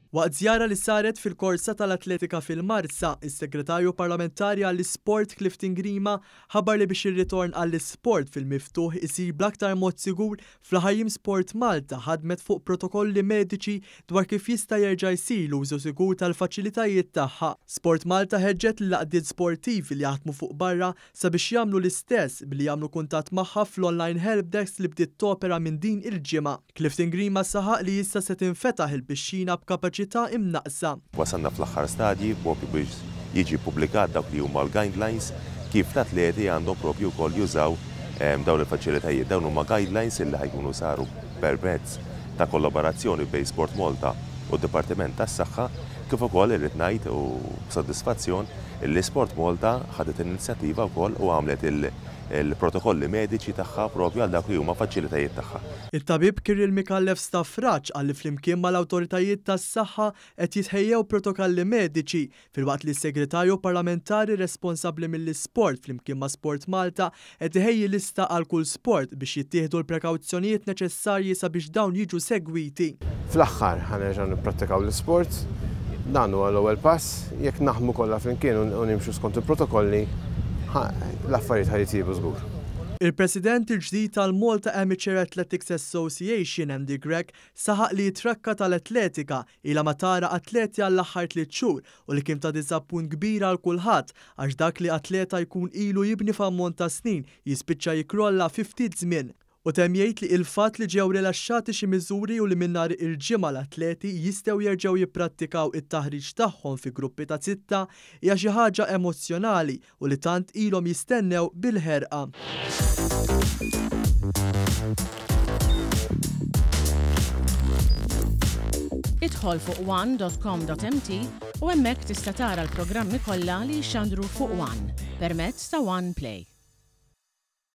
Waqt żjara li saret fil-korsa tal-atletika fil-Marsa, is-Segretarju Parlamentari għall-Isport Clifton Grima ħabbar li biex ir-ritorn għall-isport fil-miftuħ isir bl-aktar mod sigur, fl-aħħar jiem Sport Malta ħadmet fuq protokolli mediċi dwar kif jista' jerġa' jsir l-użu sigur tal-faċilitajiet tagħha. Sport Malta ħeġġet lill-għaqdiet sportivi li jaħdmu fuq barra sabiex jagħmlu l-istess billi jagħmlu kuntatt magħha fl-online helpdesk li bdiet topera minn din il-ġimgħa. Clifton Grima saħaq li issa se tinfetaħ il-pixxina b'kapaċità imnaqqsa. Wasalna fl-aħħar stadji propju biex jiġi ppubblikat dawk li huma l-guidelines kif l-atleti għandhom propju wkoll jużaw dawn il-faċilitajiet. Dawn huma guidelines illi ħa jkunu saru permezz ta' kollaborazzjoni bejn Sport Malta u d-Dipartiment tas-Saħħa kif ukoll irrid ngħid u b'sodisfazzjon illi Sport Malta ħadet l-inizjattiva wkoll u għamlet il-protokolli mediċi tagħha propju għal dawk li huma faċilitajiet tagħha. It-tabib Kirill Micallef Stafrace qal li flimkien mal-awtoritajiet tas-saħħa qed jitħejjew protokalli mediċi filwaqt li s-Segretarju Parlamentari responsabbli mill-isport flimkien ma' Sport Malta qed iħejji lista għal kull sport biex jittieħdu l-prekawzjonijiet neċessarji sabiex dawn jiġu segwiti. Fl-aħħar ħa nerġgħu nipprattikaw l-isport. Dan huwa l-ewwel pass. Jekk naħdmu kollha flimkien u nimxu skont il-protokolli, l-affarijiet ħa jitjiebu żgur. Il-President il-ġdid tal-Malta Amateur Athletics Association, Andy Grech, saħaq li t-trakka tal-atletika ilha ma tara atleti għall-aħħar tliet xhur u li kien ta' diżappunt kbir għal kulħadd għax dak li atleta jkun ilu jibni f'ammont ta' snin jispiċċa jikkrolla fi ftit żmien. U temm jgħid li il-fatt li ġew rilaxxati xi miżuri u li minn nhar il-Ġimgħa l-atleti jistgħu jerġgħu jipprattikaw it-taħriġ tagħhom fi gruppi ta' sitta hija xi ħaġa emozzjonali u li tant ilhom jistennew bil-ħerqa. Idħol fuq one.com.mt u hemmhekk tista' tara l-programmi kollha li jixxandru fuq One permezz ta' One Play.